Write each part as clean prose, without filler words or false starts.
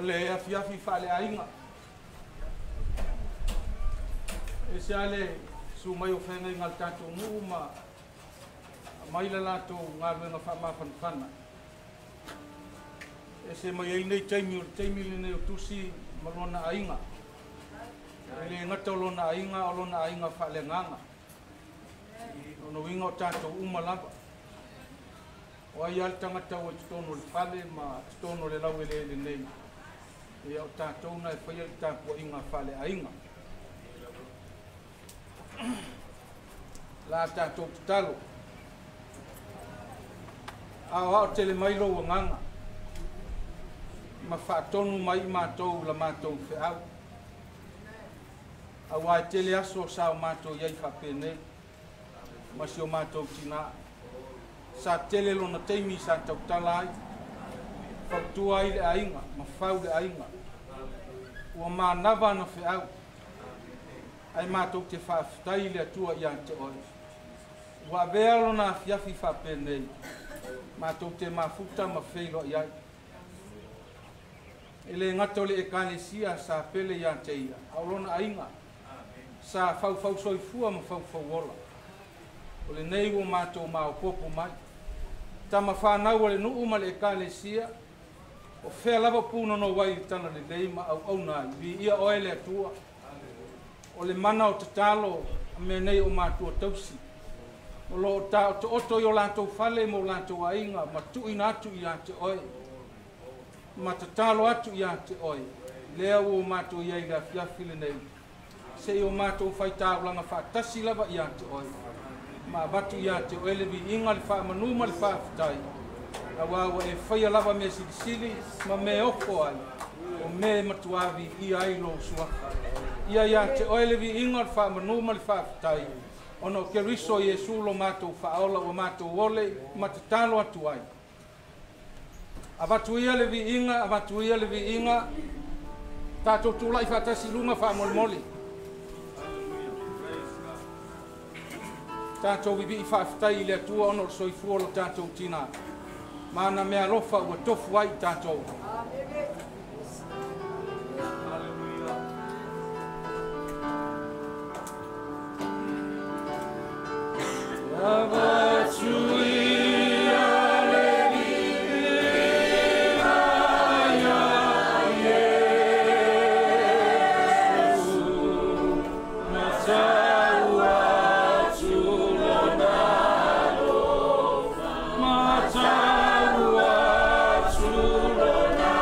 le afiafi faaleaiga. E se ale su mai o feagaiga a le tatou nuu ma aumai le latou galuega faamafanafana. E se mai ai nei taimi o le taimi lenei o Tusi ma lona aiga. E le gata o lona aiga, o lona aiga faaleagaga. O lona uiga o tatou uma lava. O ai lava le tagata ua i totonu o le fale ma totonu o le laueleele nei, ia o tatou na e faia le tapuaiga faaleaiga. La tatou tatalo. Aoao tele mai lou agaga ma faatonu mai i matou la matou feau. Auā e tele aso sa o matou i ai faapenei ma si o matou tinā. Sa tele lona taimi sa tautala ai, fautua ai le aiga ma fau le aiga. Ua manava ana feau, ae matou te faafetai i le Atua ia te oe. Ua avea lona afiafi faapenei, matou te mafuta ma feiloai ai. E le gata o le ekalesia sa pele ia te ia, a o lona aiga sa faufausoifua ma faufauola. O lenei ua matou maopoopo mai. Tama fanau a le nuu ma le ekalesia, o fea lava punono ai i le talalelei ma auauna ai. Viia oe le Atua. O le mana o tatalo a mea nei o matua tausi. O lo o taotooto i o latou fale ma o latou aiga ma tuuina atu ia te oe. Ma tatalo atu ia te oe. Lea ua matou i ai i le afiafi lenei. Se i o matou faitaulaga faatasi lava ia te oe. Ma avatu ia te oe le viiga, le faamanu ma le faafetai. Auā ua e faia lava mea silisili ma mea ofo ai. O mea e matua viia ai lou suafa. Ia ia te oe le viiga, le faamanu ma le faafetai. Ona o Keriso Iesu lo matou faaola ua matou ole ma tatalo atu ai. Avatu ia le viiga, avatu ia le viiga. Tatou tulai faatasi i luga faamolemole. Tatou vivii faafetai i le Atua ona o le soifua o lo tatou tinā. Ma ana mea alofa ua tofu ai i tatou. Avatu ia le viiga ia Iesu, matau atu lona alofa, matau atu lona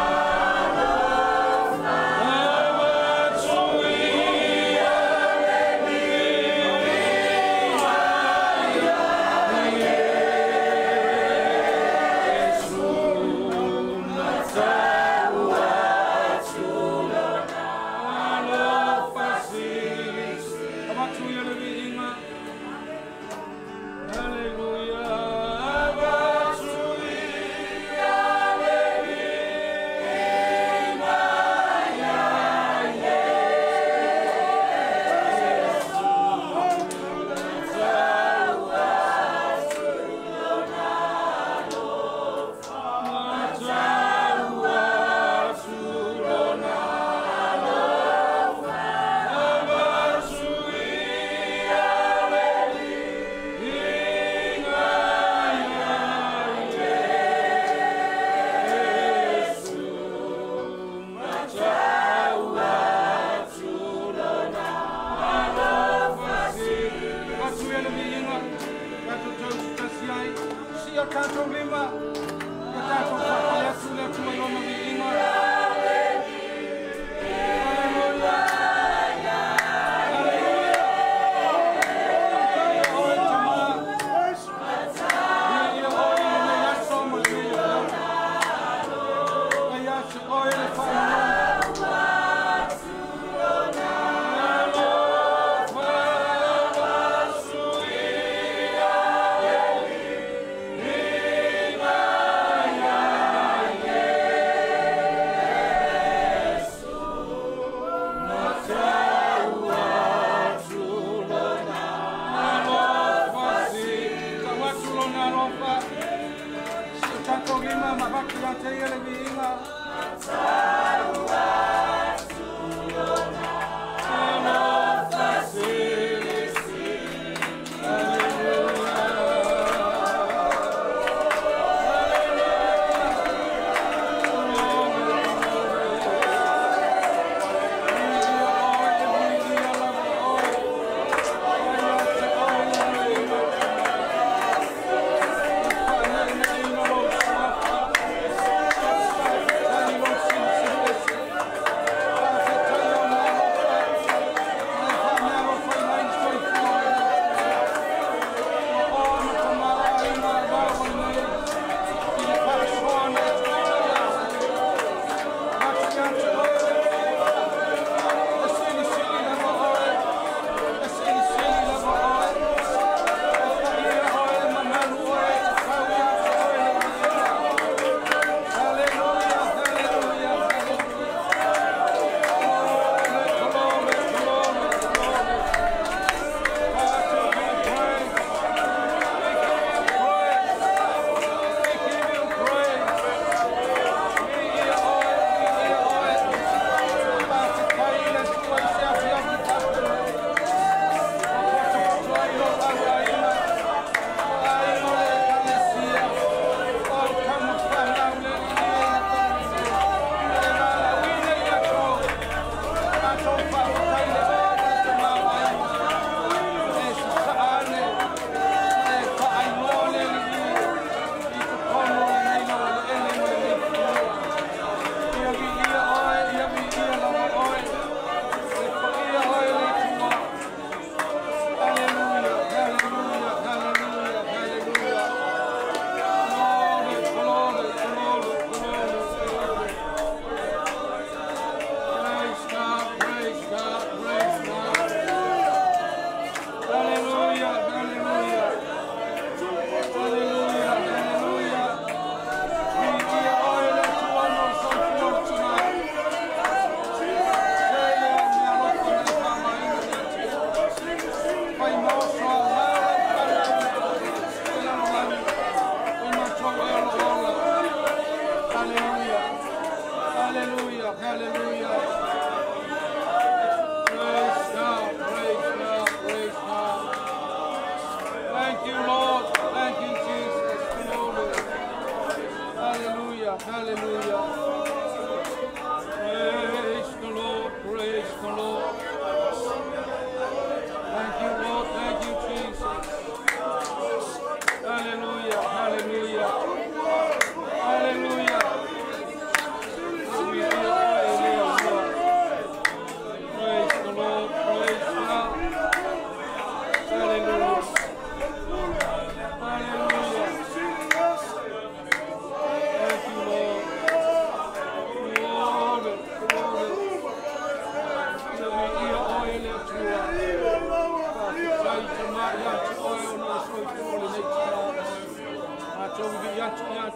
alofa. Avatu ia le viiga ia Iesu, matau atu lona alofa silisili. Avatu ia le viiga. Haleluia. Avatu ia le viiga ia Iesu, matau atu lona alofa, matau atu lona alofa. Avatu ia le viiga ia Iesu, matau atu lona alofa sili. Avatu ia le viiga, tatou tausi ai, sia tatou lima, ia tatou faapale atu le Atua i lona viiga. Haleluia. Haleluia. Viia oe Tama. Viia oe i lenei aso ma lenei afiafi. Ia te oe le faamanu. Alofa avatu ia le viiga.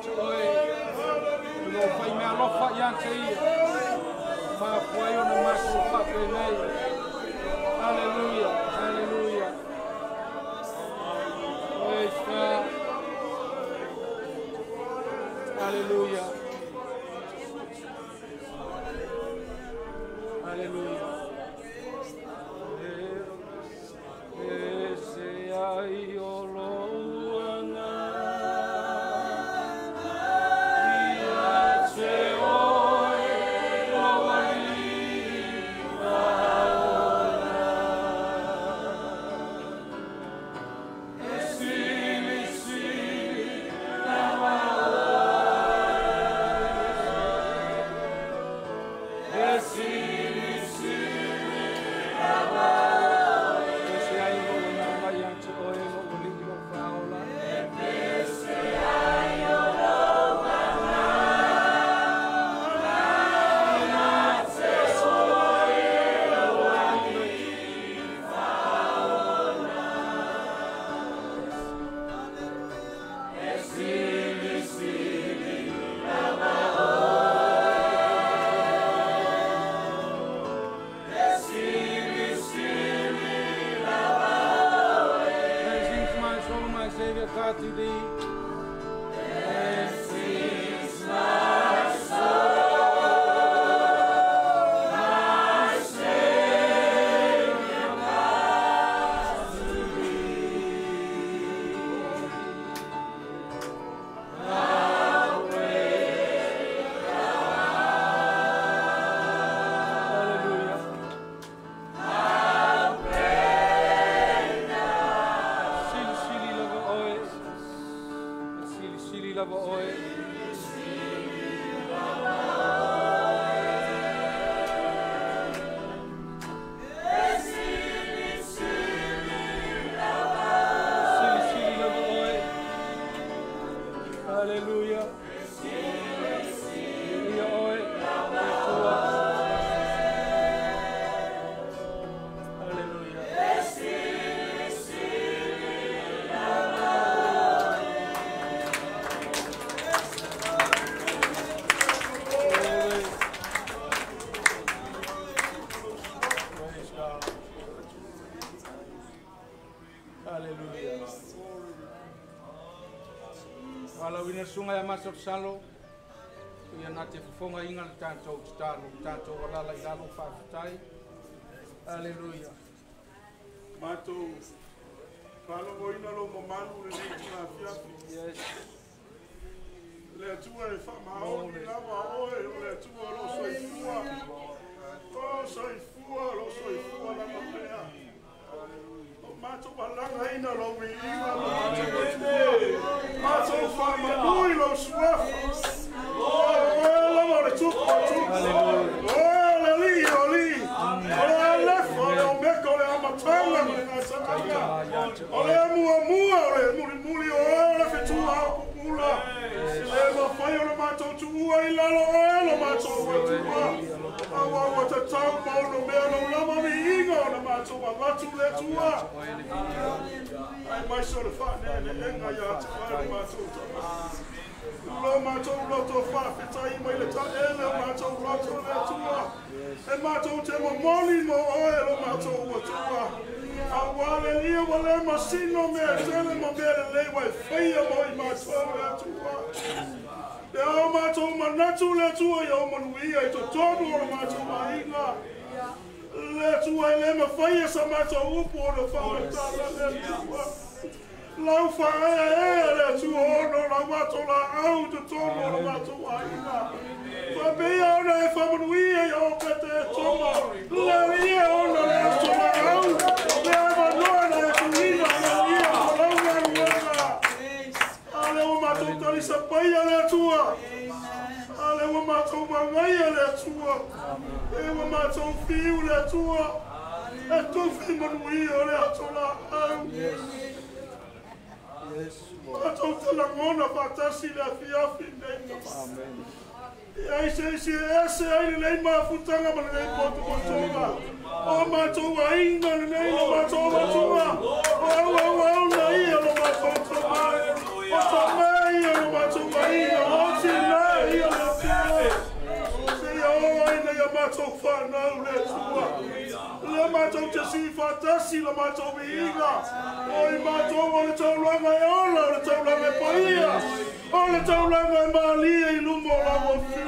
te oe. O lo whai mea alofa ia te ia. Mafuai ona matou faapenei. Hallelujah, hallelujah. Praise God. Hallelujah. Hallelujah. Ese ai o loanga ia te oe o alii faola. E sili sili lava oe. E sili sili lava oe. E se ai o loanga ia te oe o alii o faola. E se ai o loanga ia te oe o alii faola. E sili sili lava oe. E sili sili lava oe. Then sings my soul, my Savior God to thee. Then sings my soul, my Savior God to thee. How great thou art. Hallelujah. How great thou art. Sili sili lava oe. Sili sili lava oe. Sili sili lava oe. Hallelujah. Ia oe. Atua. Hallelujah. Glory. Praise God. Hallelujah. Wala wina sunga ya Master Salo. Ia na te fofonga inga le tātou tatalo, tātou walala i lalo whaafitai. Hallelujah. Matou faalogoina lou mamalu lenei tulafiafi. Yes. Le Atua e faamaoni lava oe, o le Atua o loo soifua. O soifua, o loo soifua lava pea. O matou alagaina lou viiga, lo matou Atua. Matou faamanui lou suafa. O oe lava o le tupu o tupu. Oe o le alii o alii. O le Alefa, o le Omeka, o le amataga ma le gasagaga. O le amuamua, o le mulimuli, o oe o le fetua ao pupula. E mafai o le matou tuua i lalo oe lo matou Atua. Aua ua tatau ma ono mea lau lava viiga o na matou avatu le Atua. Ai mai so le faaneeneega ia te oe le matou tama. Lo matou loto faafetai mai le taele o matou loto le Atua. E matou te momoli mo oe lo matou Atua. Aua le lia ua le masino mea tele ma mea lelei ua e faia mo i matou le Atua. Le ao matou manatu le Atua ia o manuia i totonu o le matou aiga. Le Atua e le mafaia sa matou upu o le faamatala le Atua. Lau faaea ea le Atua ono lau ato laau i totonu o le matou aiga. Faapea ona e faamanuia ia o pete e toma. Le alia ona le ato laau. Le avanoa na e tuuina le alia o lau galuega. Ale ua matou talisapaia le Atua. Ale ua matou magaia le Atua. E ua matou fiu le Atua. E tufi manuia o le ato laau. Yes. Yes, Lord. Matou te lagona faatasi le afiafi nei tama. Amen. E ai se isi e ese ai lenei mafutaga ma lenei potopotoga. O matou aiga lenei lo matou matua. O au au au na ia lo matou tamai. O tamai ia lo matou aiga. faatasi la matou viiga. O i matou o le taulaga e ola, o le taulaga e paia, o le taulaga e malie i luma o lau afio.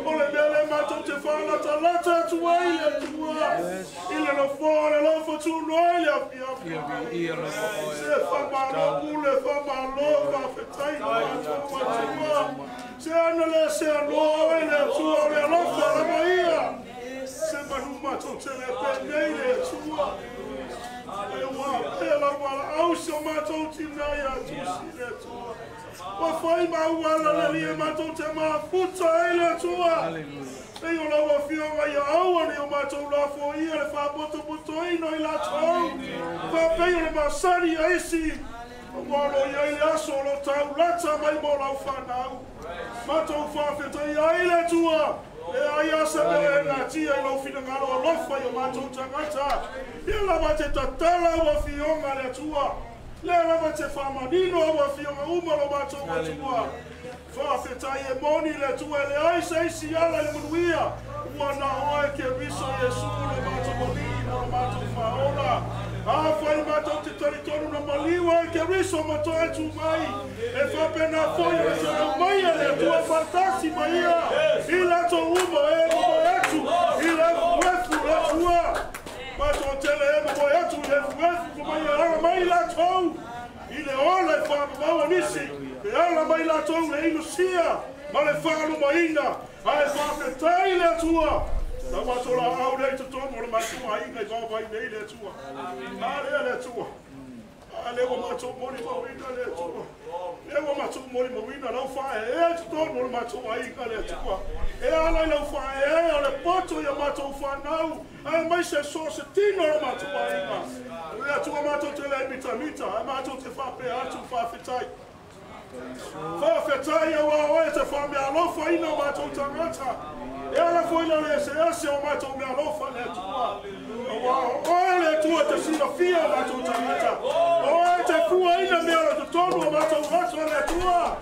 O le mea le matou te faalatalata atu ai le Atua i le nofoa o le alofa tunoa i le afiafi. Se faamalo pule, faamalo faafetai i matou Atua. Se ana le se aloa oe le Atua o le alofa lava ia. Se manu matou te le penei le Atua. E ua pea lau valaau si o matou tina ia Tusi le Atua. Ua fai ma auala le lia matou te mafuta ai le Atua. Ei o lau afioga ia aua nei o matou lafoia le faapotopotoina i latou. Faapei o le masani ia isi. Ua lo iai le aso o lo taulata mai mo lau fanau. Matou faafetai ai le Atua. E ai asa mea e natia i lau finagalo alofa i o matou tagata. Ia lava te tatala au afioga le Atua. Lea lava te faamanino au afioga uma lo matou Atua. Faafetai e moni le Atua e leai se isi ala i le manuia. Ua na oe Keriso Iesu lo matou Alii ma lo matou Faaola. Afai matou te talitonu na maliu ai Keriso ma toe tu mai. E faapena foi o le selau mai e le Atua faatasi ma ia. I latou uma e momoe atu i le efuefu le Atua. Matou tele e momoe atu i le efuefu ma mai e ala mai latou. I le ola e faamamau nisi. E ala mai latou le inusia ma le faalumaina. Ae faafetai le Atua. Lau matou laau lea i totonu o le matou aiga i vaovai nei le Atua. A lea le Atua. A lea ua matou molimauina le Atua. Lea ua matou molimauina lau faaeaea i totonu o le matou aiga le Atua. E ala i lau faaeaea o le poto ia matou fanau, ae mai se so se tino o le matou aiga. Le Atua matou te le mitamita, ae matou te faapea atu faafetai. Faafetai aua oe te faameaalofa o matou tagata. E ala foi la le eseese o matou meaalofa le Atua. Aua oe le Atua te silafia o matou tagata. Oe te fuaina mea o le totonu o matou aso le Atua.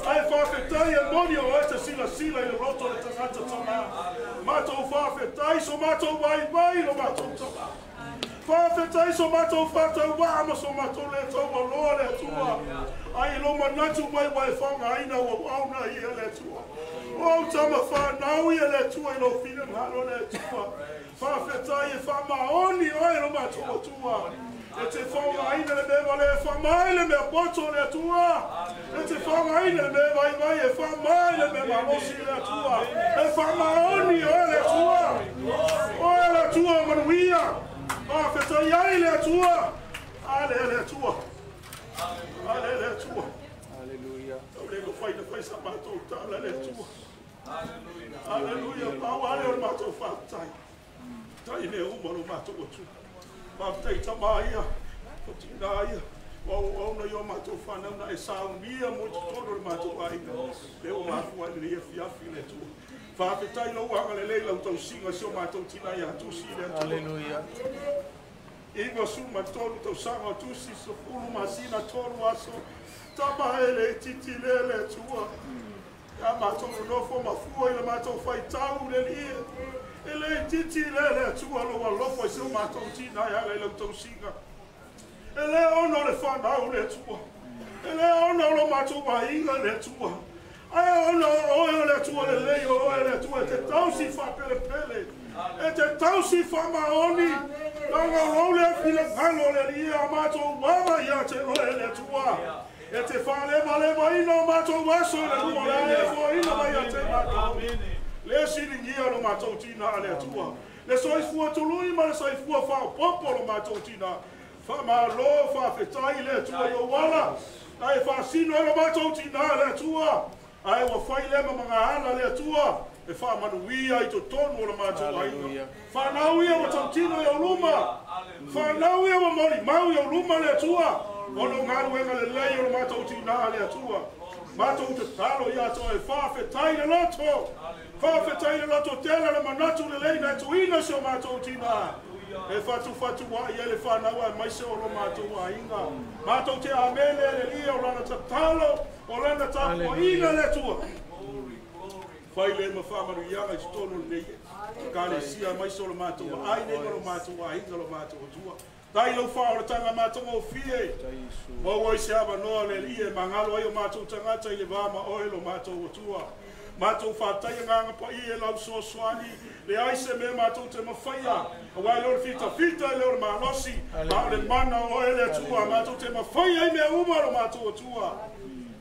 Ae faafetai e moni o oe te silasila i le loto o le tagata tamā. Matou faafetai so matou vaivai lo matou tamā. Faafetai so matou faatauva'a ma so matou le taualoa le Atua. Ai lo manatu mai ua e faogaina ua auauna ia le Atua. O au tama fanau ia le Atua i lou finagalo le Atua. Faafetai e faamaoni oe lo matou Atua. E te faogaina le mea vale e faamai le mea poto le Atua. E te faogaina le mea vaivai e faamai le mea malosi le Atua. E faamaoni oe le Atua. Oe le Atua manuia. Faafetai ai le Atua. Ale le Atua. Ale le Atua. Aleluia. Tau le mafai na fai sa matou tala le Atua. Aleluia. Pau ale o le matou faafetai. Tai mea uma lo matou Atua. Faafetai tamā ia, o tina ia. Ua auauna i o matou fanau na e saunia mo i totonu o le matou aiga. Le ua mafua ai lenei afiafi le Atua. Faafetai lou agalelei lau tausiga si o matou tina ia Tusi le Atua. Aleluia. 93 tausaga o Tusi, 10 masina 3 aso. Tama e le titi le le Atua. Ia matou nonofo mafua i le matou faitau le lie. E le titi le le Atua lou alofa i si o matou tina e ala i lau tausiga. E le ona o le fanau le Atua. E le ona o lo matou aiga le Atua. Ae ona o oe o le Atua lelei, o oe le Atua e te tausi faapelepele. E te tausi faamaoni. Laga o lou lea finagalo le Alii a matou ava ia te oe le Atua. E te faalevalevaina o matou aso i le luma o le ae foaina mai ia te matou. Le siligia lo matou tina a le Atua. Le soifua tului ma le soifua faaopopo lo matou tina. Faamalo faafetai le Atua i ou ala. Ae faasino ai lo matou tina le Atua. Ae ua fai lea ma magaala le Atua. E faamanuia i totonu o le matou aiga. Fanau ia ua tautino i ou luma. Fanau ia ua molimau i ou luma le Atua. O lo galuega lelei o le matou tina le Atua. Matou tatalo ia te oe faafetai le loto. Faafetai le loto tele le manatu lelei na tuuina si o matou tina. E fatufatuai ai le fanau aemaise o lo matou aiga. Matou te amene le lia o lana tatalo, o lana tapuaiga le Atua. Fai le ma whaamanuiaga i totonu o lenei ekalesia aemaise o lo matou aai nei ma lo matou aiga lo matou Atua. Tai lau faaolataga matagofie, maua ai se avanoa le Alii e magalo ai o matou tagata i le va ma oe lo matou Atua. Matou faafetai agaga paia i lau fesoasoani, leai se mea matou te mafaia, aua e le o le fitafita e le o le malosi, a o le mana o oe le Atua, matou te mafaia ai mea uma lo matou Atua,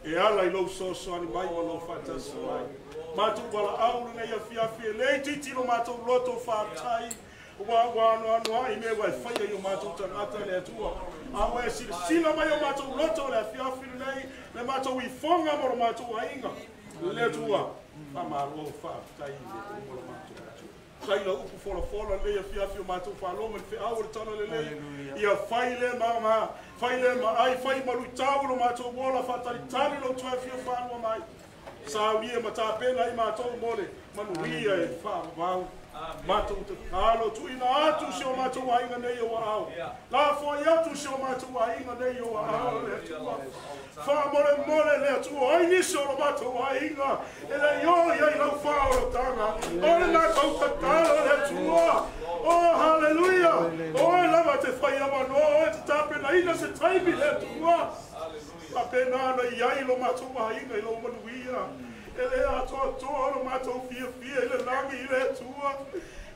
e ala i lou fesoasoani mai ma lou faatasi mai. Matou valaau lenei afiafi e le itiiti lo matou loto faafetai, ua anoanoai mea ua e faia i o matou tagata le Atua. A ua e silasila mai o matou loto le afiafi lenei, le matou ifoga ma lo matou aiga le Atua. Faamalo faafetai i le uma lo matou Atua. Tai lau upu folafola lenei afiafi o matou faalogo i le feau o le tala lelei. Ia fai le maoga, fai le maai, fai maluitau lo matou ola, faatalitali lou toe afio faalua mai. Saunia ma tapena ai matou mo le manuia e faavavau. Matou tatalo tuuina atu si o matou aiga nei o aao. Lafoai atu si o matou aiga nei o aao le Atua. Faamolemole le Atua ai nisi o lo matou aiga e le i o i ai lau faaolotaga. O le matou tatalo le Atua. Oh, haleluia! Oe lava te fai avanoa, oe te tapenaina se taimi le Atua. Faapena ona i ai lo matou aiga i lou manuia. E le atoatoa lo matou fiafia i le lagi i le Atua.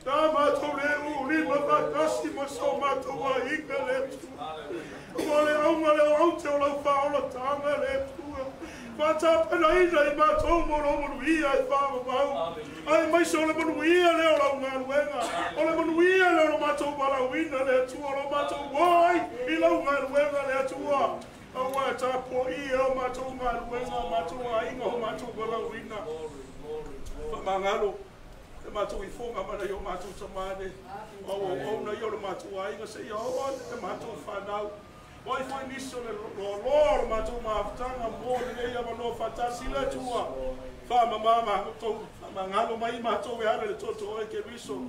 Na matou le ulima faatasi ma so matou aiga le Atua. Ua le auga le o aute o lau faaolataga le Atua. Faatapenaina i matou mo lou manuia e faavavau. Aemaise o le manuia lea o lau galuega. O le manuia lea o lo matou valaauina le Atua. O lo matou o ai i lau galuega le Atua. Aua e tapuaia o matou galuega, o matou aiga, o matou valaauina. Faamagalo le matou ifoga ma nai o matou tamane. O auauauna ia o le matou aiga seia oo le matou fanau. O ai foi nisi o le loaloa o le matou mafutaga mo lenei avanoa faatasi le Atua. Faamama matou, faamagalo mai matou e ala i le toto o oe Keriso.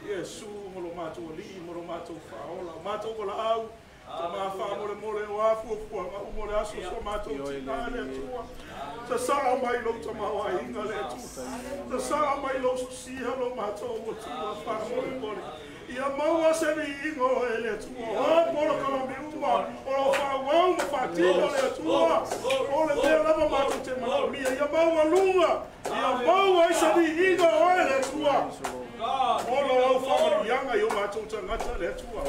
Iesu ma lo matou Alii ma lo matou Faaola. O matou valaau, tama faamolemole o a fuafuaga uma o le aso so matou tina le Atua. Sasaa mai lou tamaoaiga le Atua. Sasaa mai lou sosia lo matou Atua faamolemole. Ia maua se viiga o oe le Atua. O polokalame uma o lo faaauau ma faatino le Atua. O le mea lava matou te manaomia. Ia maua luga. Ia maua ai se viiga o oe le Atua. O lo au faamanuiaga i o matou tagata le Atua.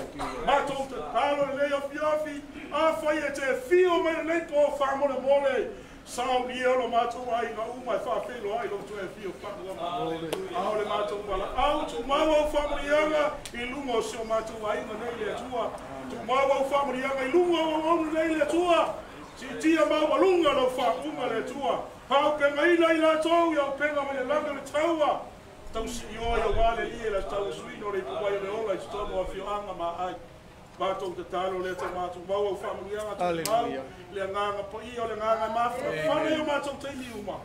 Matou tatalo lenei afiafi, afai e te afio mai lenei po faamolemole, saunia lo matou aiga uma e faafeiloai lou toe afio faalua mai. A o le matou valaau, tumau au faamanuiaga i luga o si o matou aiga nei le Atua. Tumau au faamanuiaga i luga o auauna nei le Atua. Siitia maualuga lau faauuga le Atua. Faaaupegaina i latou i auupega mai le lagi o le taua. Tausiioa i aua le Alii e le tauasuina o le ipuvai o le ola i totonu o afioaga ma aai. Matou tatalo lea tama tumau au faamanuiaga tumau le agaga paia o le agaga e mafanafana i o matou taimi uma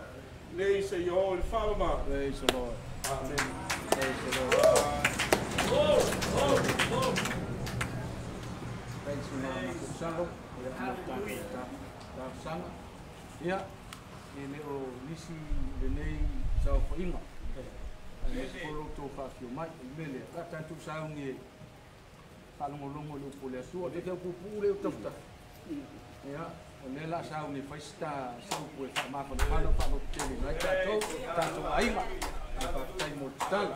nei seia oo i le faamama. Praise the Lord. Amen. Praise the Lord. Thanks you, Mama. Talosaga. Ia, e le o nisi lenei saofaiga. Aemaise foi lo outou faafio mai. O le mea lea, o le a tatou saugi e faalogologo i le upu o le Atua. O le puupuu lea o tafatafa. Ia, o lea o le a saugi e fai se upu e faamafanafana ma faalototeleina ai tatou, tatou aiga. Ae faafetai mo le tatalo.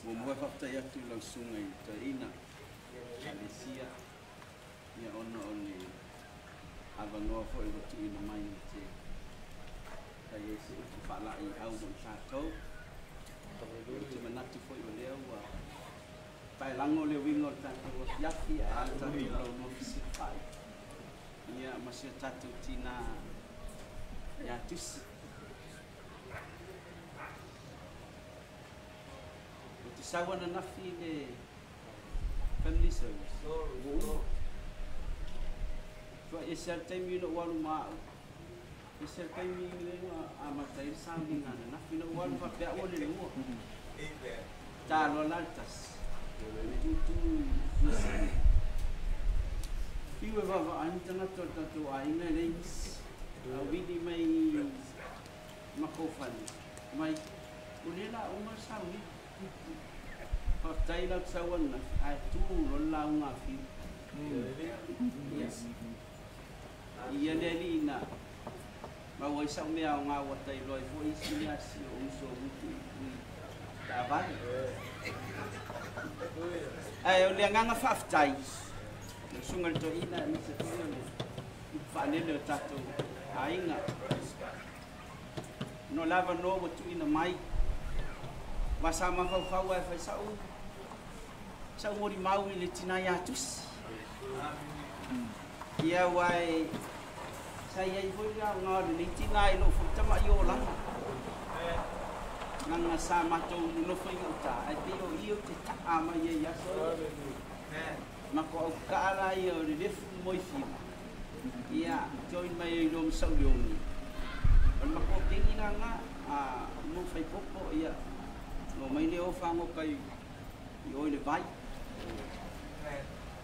Muamua e faafetai atu i lau susuga i toeaina Ekalesia ia ona o le avanoa foi ua tuuina mai e te fai ai se upu faalaeiau mo i tatou. Ou te manatu foi o lea ua paelago le uiga o le tatou afiafi ae a le tatou lauloa fesilafai ia ma si o tatou tina ia Tusi. Ou te sau ananafi i le family service. Ua uma. Tuai ese lava le taimi ina ou alu ma au. E se taimi le a mata i sauniga ananafi na ua alu faapea ua le lua. Ta loa la le tasi. Le tutu i Fiu e vavaai ni tagata o le tatou aiga e leai nisi. A vili mai makou fale mai o lea la uma le sauniga. Faafetai lau sau ananafi ae tu loa le lauga a Fiu. Ia. Ia le alii na maua ai sau mea aoga ua tailoa ai foi isi mea si ou uso utu i taavale. Ae o le agaga faafetai lau susuga i le toeaina aemaise foi o le upu faalele o tatou aiga. Ona o le avanoa ua tuuina mai, aua sa mafaufau lava e fai sau sau molimau i le tina ia Tusi. Ia aua e sa i ai foi le aoga o lenei tina i lou foi tama'i olaga. Leaga sa matou nonofo i gauta, ae pei o i ou te ta'a mai ai i aso ia. Matou auka'a la ia o le lefu moefiu, ia join mai ai loa ma Sauleoni. O le matou kegi la lena, a uma ona fai popo, ia ona omai lea o fagota i o i le vai.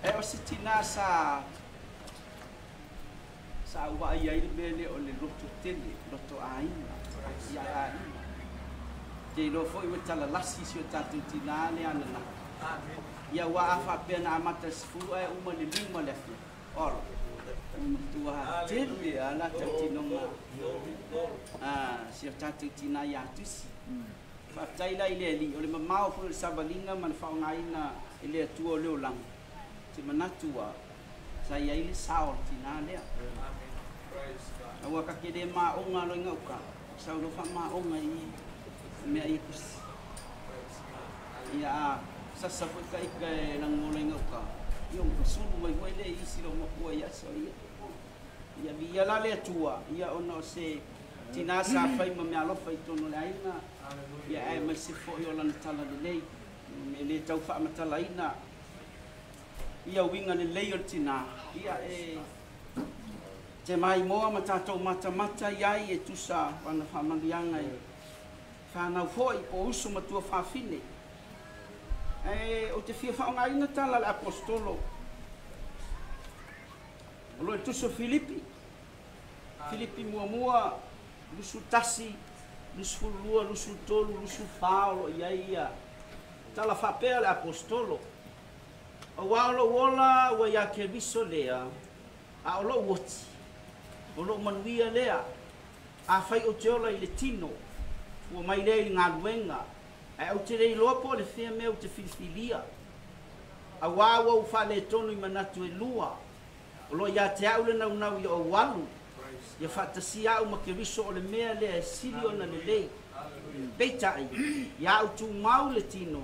E o se tina sa sa ou vaai ai le mea lea o le loto tele, loto aiga, ia aiga. Te iloa foi ua talalasi si o tatou tina lea ananafi. Ia aua a faapea na amata i le 10 ae uma i le 5 le afiafi. Olo, ua matua tele lava la tautinoga a si o tatou tina ia Tusi. Faafetai la i le Alii, o le mamao foi o le savaliga ma le faaaogaina e le Atua o le olaga, ou te manatu ua sa i ai le sao o le tina lea. Aua ka te le maoga loa i gauta, sau loa faamaoga i mea ia tusi. Ia a sasa foi ta ika e lagola i gauta, ia ona fasulu mai foi lea i isi loomatua i aso ia. Ia viia la le Atua, ia ona o se tina sa fai ma meaalofa i totonu o le aiga, ia aemaise foi o lana talalelei, e le tau faamatalaina ia uiga lelei o le tina, ia e te maimoa ma tatou matamata i ai e tusa o ana faamanuiaga i fanau foi po o uso ma tuafafine. Ae ou te fia faaaogaina tala a le Aposetolo o lo o i tusi o Filipi, Filipi muamua 21, 22, 23, 24 o lo o i ai ia tala faapea a le Aposetolo, Aua o lou ola ua iā Keriso lea, a o lou oti, o lou manuia lea. Afai ou te ola i le tino, ua mai lea i le galuega, ae ou te le iloa po o le fea mea ou te filifilia. Aua ua ou faaletonu i manatu e lua, o lo o ia te au le naunau ia ou alu, ia faatasia au ma Keriso o le mea lea e sili ona lelei. Peitai, ia au tumau le tino,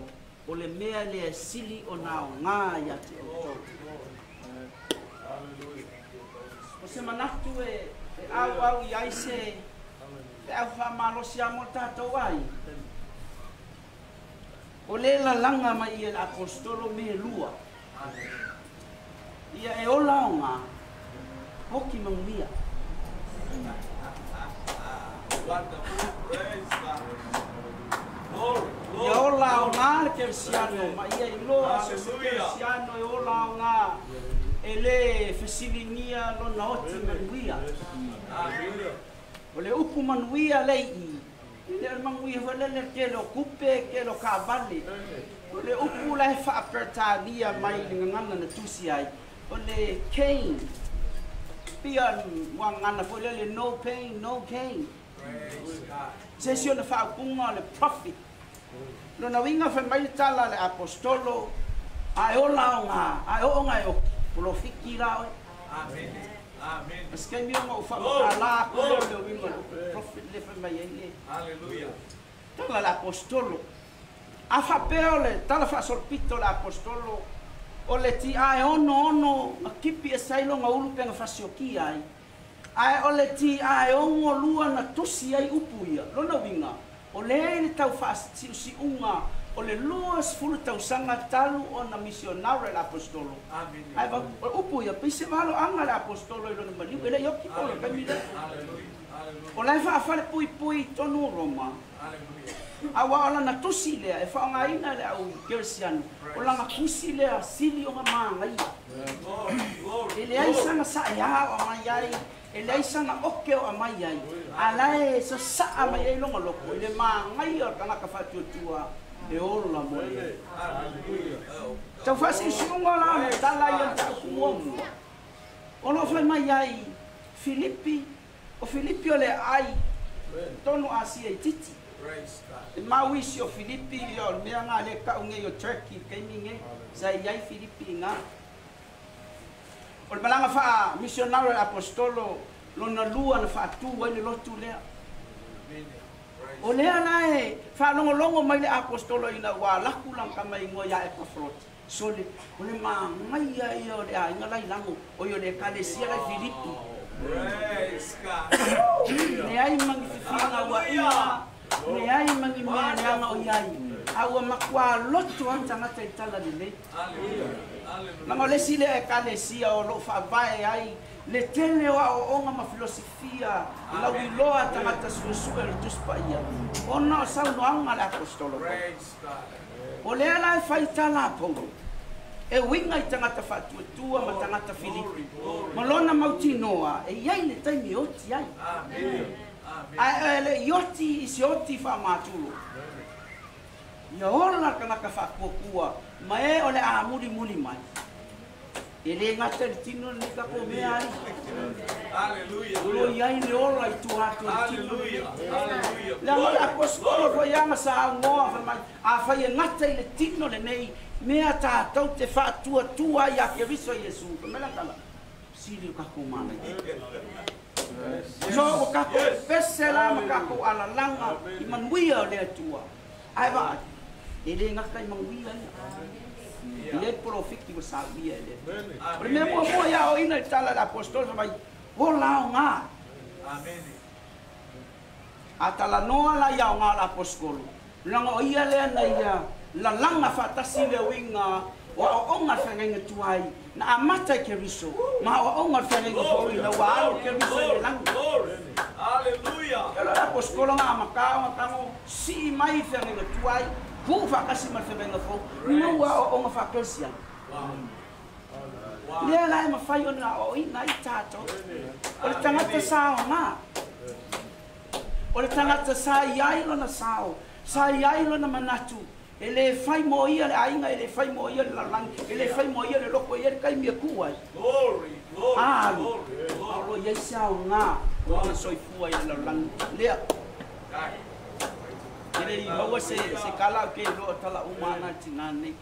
o le mea lea e sili ona aoga ia te outou. O se manatu e auau i ai se feau faamalosi a mo le tatou aiga, o le lalaga mai ia le Aposetolo me lua, ia e ola aoga, hoki manuia. Ia ola aoga le kerisiano ma ia iloa so se kerisiano e ola aoga e le fesiligia lona oti manuia. O le upu manuia lea i i, e le o le manuia foi lea le tele o tupe, tele o kaavale. O le upu la e faa-Peretania mai i le gagana na tusi ai, o le cain. Pia ua gagana foi lea le no pain, no gain. Se isi ona faaupuga o le profit. Lona uiga fai mai le tala a le Aposetolo, A e ola aoga, a e oo ona e oki, polofiki la oe. A se taimi ona ou faamatala atu lea o le uiga o le upu profit lea fai mai ai le tala a le Aposetolo. A faapea o le tala faasolopito o le Aposetolo, o le ti'a e ono ono na kipi ese ai lona ulu pe na fasiokia ai, ae o le ti'a e 62 na tusi ai upu ia, lona uiga, o lea i le tau faasiusiuga o le 20 tausaga talu ona misionare le Aposetolo. Ae o upu ia, pei se valoaga le Aposetolo i lona maliu, e le i oti Paulo i le taimi lea. O lai faafale puipui tonu Roma. Aua o lana tusi lea e faaaogaina le au keresiano. O lana tusi lea sili o manaia. E leai saga saʻeā o amai ai, e leai saga oke o amai ai, a lae sasaa mai ai loga loko i le magaia o le tagata faatuatua e ola mo le tau faasiusiuga la ona tala ia le taupu muamua. O loo fai mai ai Filipi, o Filipi o le ai tonu Asia i titi. E mau isi o Filipi o le mea ngā le kau ngei o Turkey kaimi ngei sa i ai Filipi ngā. O le malaga faa missionary apostolo lona lua na faatu ai le lotu lea. O lea la e faalogologo mai le apostolo ina ua laku langa mai ngoa ia Epafroti. Sole, o le magaia ia o le aiga lailago, o ia o le ekalesia lai Filipi. Leai magi fifiga uaʻiga, leai magi mea leaga o iai, a ua makuā loto a tagata i tala lelei. Laga o le isi lea ekalesia o loo faavae ai le tele o aoaoga ma filosofia lauiloa tagata suesue o le Tusi Paia, ona o saunoaga a le apostolo Paulo. O lea la e faitala a Paulo e uiga i tagata faatuatua ma tagata Filipi ma lona mautinoa e iai le taimi e oti ai. Ae le i oti i se oti faamatulo. Ia ola le tagata faakuakua ma e o le a mulimuli mai. E le gata i le tino lenei tatou mea ai. O lo o iai le ola i tua atu o le tino lenei. Leaga o le aposetolo foi aga sa augoa fai mai, afai e gata i le tino lenei mea tatou te faatuatua ai ia Keriso Iesu. Fai mai lana tala, sili o tatou manaia. So ua tatou pepese la ma tatou alalaga i manuia o le Atua. Ae vaai, e le gata i manuia ia. E i ai polofiti ua sauia e le Atua. O le mea muamua ia aoaoina i le tala a le aposetolo fai mai, ola aoga. A talanoa la i aoga o le aposetolo, leaga o ia lea na ia lalaga faatasi le uiga o aoaoga a le feagaiga tuai na amata i Keriso ma aoaoga a le feagaiga fou ina ua alo Keriso i le lagi. E le aposetolo na amata ona tago sii mai i feagaiga tuai, puu faatasi ma le feagaiga fou, maua aoaoga faakelesiano. Lea la e mafai ona aoaoina ai tatou. O le tagata sa aoga, o le tagata sa i ai lona sao, sa i ai lona manatu, e le fai mo ia le aiga, e le fai mo ia le lalolagi, e le fai mo ia le loko, e i ai le taimi e ku ai. Alu, a o lo o i ai se aoga o lona soifua i le lalolagi lea. E le i maua se kala au ke iloa tala uma ana le tinā nei.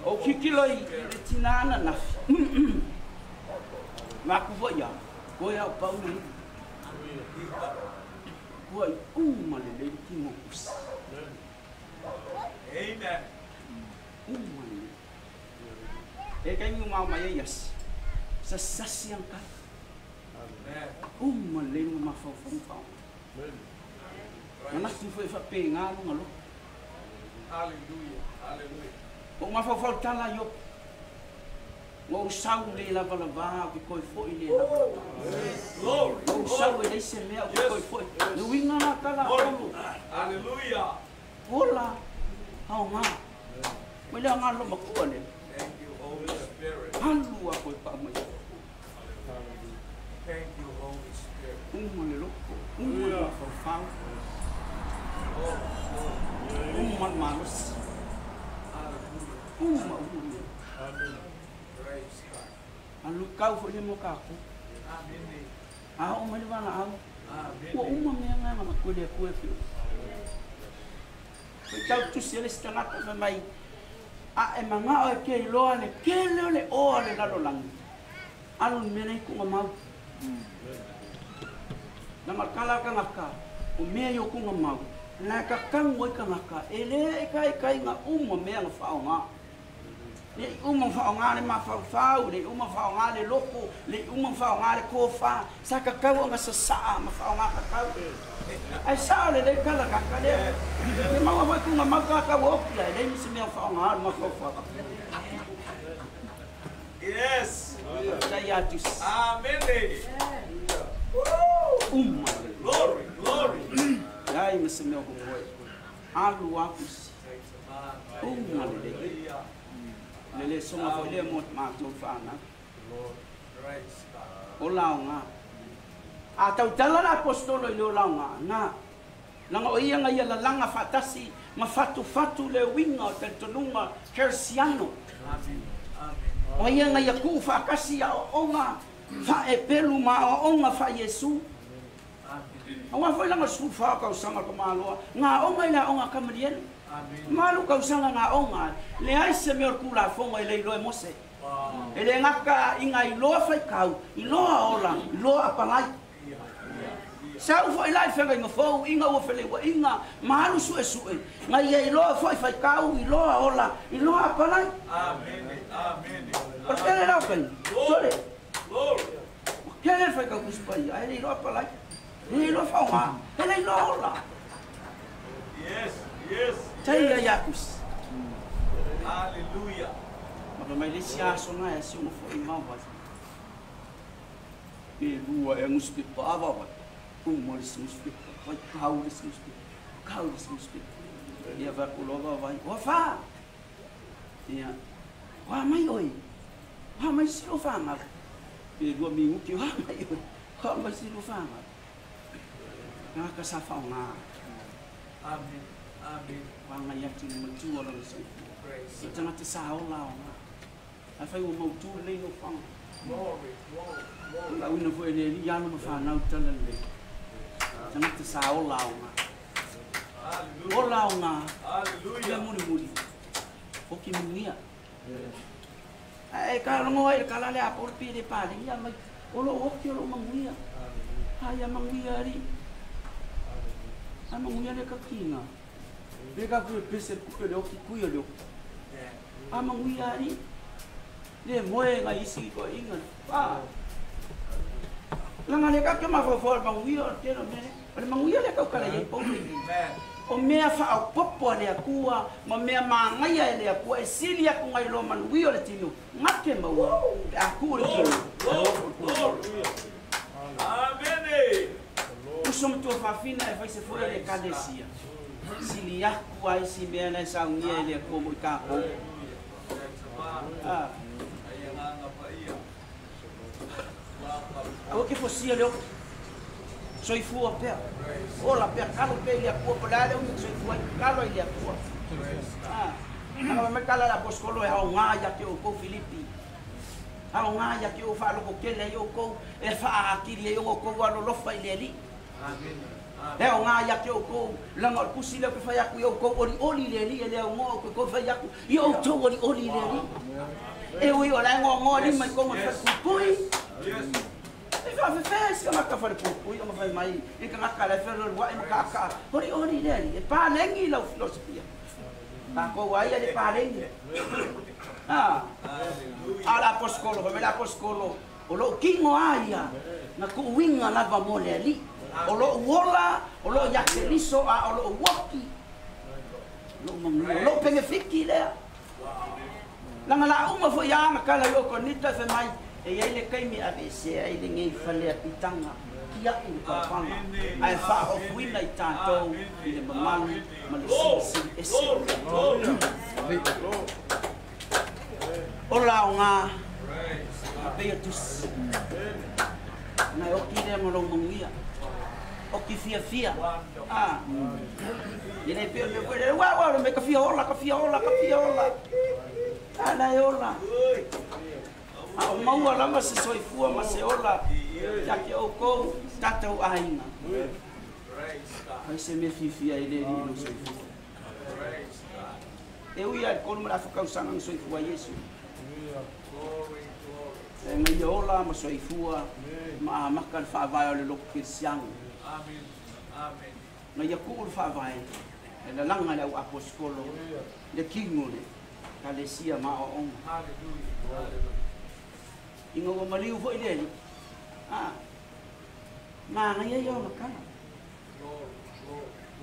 O kikilo i le tinā ananafi. Maku foi ia, koe au pau nei. Ua i uma lelei le tino usi. Uma lelei. E kai ngi mau mai ai asi. Sasasi ang kai. Uma lelei lunga mafaufau ma faaaoga. Manatu foi faapega luga loto. Ua ou mafaufau i tala a Iopo. Ua ou sau le lavalavā ou ke toe foi le lavalavā. Ua ou sau e leai se mea ou ke toe foi. Le uiga la tala a Paulo. Ola aoga. Mai le aoga lomatua lea. Alu a koe paa mai. Uma le loko, uma le mafaufau, uma le malosi, uma uma mea. A luitau foi lea mo tatou. A oo mai le valaau, ua uma mea na na matua i le Atua e afio. Faitau tusi ai le isi tagata fai mai, a e manao e ke iloa le tele o le oa o le lalolagi, alu i le mea nei kuga mau. Leaga o le tala a le tagata, o mea i o kuga mau, la e tatagu ai tagata, e le ikaikaiga uma mea na faaaoga. Le i uma faaaoga le mafaufau, le i uma faaaoga le loko, le i uma faaaoga le tofa, sa tatau ona sasaa ma faaaoga tatau. Ae sao lelei tala tagata lea. E maua foi kuga mau tagata ua oti ae leai ma se mea o faaaoga le mafaufau. Faafetai ia Tusi. ma se mea o moe. Alu akusi. Unga le le. Le le songa foi lea mo mātou whānau. O laonga. A tautala la apostolo i le o laonga. Nā. Langa o ia nga ia lalanga whaatasi ma fatu fatu le winga o talitonuga Kersiano. O ia nga ia kuu whaakasi a o onga whaepelu ma o onga wha Yesu. Awa foi langa sufa kau sanga ka maloa. Ngā onga i la onga kamarielu. Malu kau sanga ngā onga. Le ai se mea o kula fonga i le iloe Mose. E le ngaka inga i loa whai kau, i loa ola, i loa apalai. Sa ufo i lai whenga inga fou, inga ua whele ua inga, malu sue sue. Ngai ia i loa fo i whai kau, i loa ola, i loa apalai. Amen, amen. O kele lau kai, tore. O kele whai kau kusipai, a hele i loa apalai. Hele i loa whaonga, hele i loa ola. Yes, yes. Tai ia iakus. Hallelujah. Maka mai le si aso ngai si uma fo i mawa. E lua e nguspipa awawa. Uma le nguspipa, vai kau le nguspipa, kau le nguspipa. Ia va ku lova vai. O fa. Ia. Wa mai oi. Wa mai si lo fa ma. E lua mi nguki wa mai oi. Wa mai si lo fa ma. Nga ka sa fa nga. Amen. Amen. Wa ngai atu ni matua lo so. Praise. Tanga te sa ola o. A fai o mautu lei no whanga. Glory, glory, glory. La uina fo e le li alo ma whanau tala le. Tanga te sa ola o ngā. Hallelujah. Ola o ngā. Hallelujah. Ia muri muri. Hoki mungia. E ka rongo ai ka lale a porpi le pale. Ia mai. Olo hoki olo manguia. Ha ia manguia ari. A manguia le kakinga. Le ka kui pese kupe le hoki kui o le hoki. A manguia ari. Le moe nga isi ko inga. Pa. Langa le ka ke mafofo manguia o tero mele. O le manguia le kau kala i pauli. O mea wha au popo le akua, ma mea maangaia e le akua, e sili aku ngai lo manuia o le tino. Ngake maua, le aku le tino. Amen. Uso matua whawhina e whaise foe le kalesia. Sili aku ai si mea na saungia e le akua mo i kākou. Ah. Aua ke fosia le oki. Soifua pea. Ola pea, kalo pea i le akua. Po le ale umi soifua i kalo i le akua. Ah. Nanga me kala la poskolo e hao ngā ia ke o kou Filipi. Hao ngā ia ke o whaaloko kele i o kou. E whaakiri e o kou alolofa i le ali. E hao ngā ia ke o kou. Langa o kusi leo ke whai aku i o kou ori ori le ali. E leo ngō ke kou whai aku. I o tou ori ori le ali. E ui o lai ngō ngō lima i konga whakupui. E whawhewhe si ka ngaka whare pupui o ngawhai mai. E ka ngaka le whero rua e maka Hori ori le ali. E pālengi lau filosofia. Tākou ai a le pālengi. Ah. A la poskolo, me la poskolo. O lo kingo aia. Na kuuinga lava mo le ali. O lo uola, o lo yakeliso, a o lo uoki. Lo mangu, lo pengefiki lea. Langa la uma fo ia nga kala yo konita fe mai. E ia ile kaimi a vese ai le ngei fale a pitanga. Kia i le papanga. Ai wha o kuina i tātou i le mamalu ma le silisili ese. Ola o ngā. A peia tusi. Nai oki lea ma lau manguia. Oki fia fia. Ah. I le pia me koe le wa wa me ka fia ola, ka fia ola, ka fia ola. Ala e ola. A o maua lava se soifua ma se ola. Ia ke o kou tātou ainga. Ai se me fifia i le ri no soifua. E ui ai kolu mara whakausanga ng soifua Yesu. E ngai ola ma soifua ma amaka le whaavae o le loko kirisiango. Amen. Amen. Ngai ia kuu le whaavae. E lalanga le au aposkolo. Le kingo le. Kalesia ma o onga. Hallelujah. Inga ua maliu foi le ali. Ah. Ma ngai ia ona kala.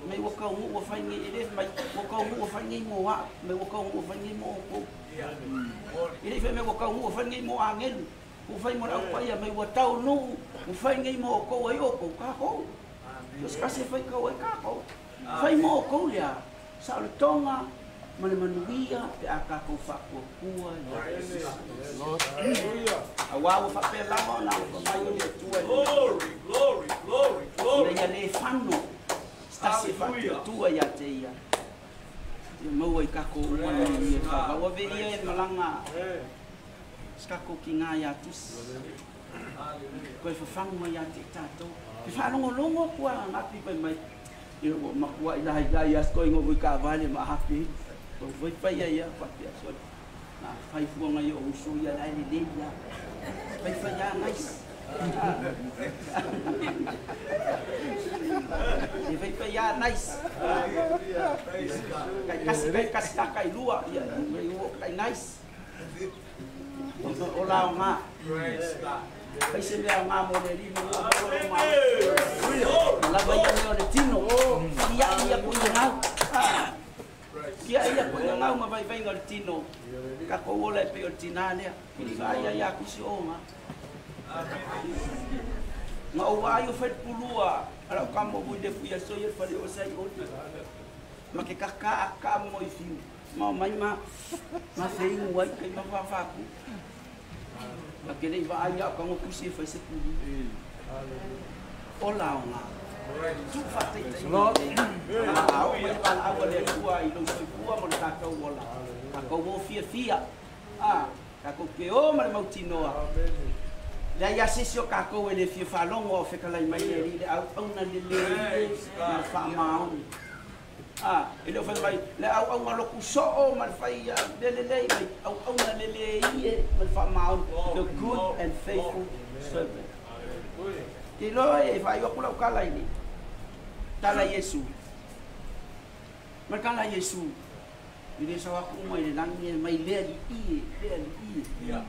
Mai ua kau ngu ua whai ngai ele mai ua kau ngu ua whai ngai mo a mai ua kau ngu ua whai ngai mo o kou. Ele whai mai ua kau ngu ua whai ngai mo angelu. Ua whai mo rau paia mai ua tau nu ua whai ngai mo o kou ai o kou kā kou. Tos kasi whai kau ai kā kou. Fai mo kou lea, sa o le tonga, ma le manuia pe a kākou faakuakua ia. Auā ua faapea lava ona alofa mai o le Atua i Glory, glory, glory, glory. ina ia lē fano se tasi e faatuatua iā te ia. Ia maua i kākou uma le manuia faavau. Ua veia e malaga se kākou kigā iā Tusi. Koe fafagu mai iā te i tātou. Pe faalogologo aku a gapi mai mai. Ia ua makuaʻi lailai ia sikoiga oi kaavale ma ahapi. Ua faifaia ia faapea sole. Na faifuaga ia o uso ia lae lelei ia. Faifaia nice. E faifaia nice. Kai kasi kai kasi kai lua ia ua kai nice. O la o ngā. Fai se mea o ngā mo le lima ua mo le ma. Lava ia mea o le tino. Ia ia ku ia ngau. Kia ia ku ia ngau ma vaivaiga o le tino. Kākou ola e pei o le tinā lea. Kili vaai ia kusi o ngā. Nga o vai o fai pulua. Ala o kamo vui le fuia so ia fale o sai o. Ma ke kaka a ka mo i fiu. Ma mai ma ma feingu ai kai ma whafaku. Ma ke lei vaai au kango kusi e fai se pulu. O la o ngā. Tu whātaitai. A o mai pala aua le atua i lou soifua mo le tātou ola. Tākou o fia fia. A, tākou ke o ma le mautinoa. Le ia sisi o kākou e le fia whalongo o whekalai mai le li le au auna le le ma le whaamaoni. A, e le o whai mai, le au aunga loku so'o ma le whai le le le mai au auna le le ie ma le whaamaoni. The good and faithful servant. Te loa e whai o kula ukala ini. Tala Yesu. Markala Yesu. I le sawa ku mai le langi e mai lea li ie, lea li ie.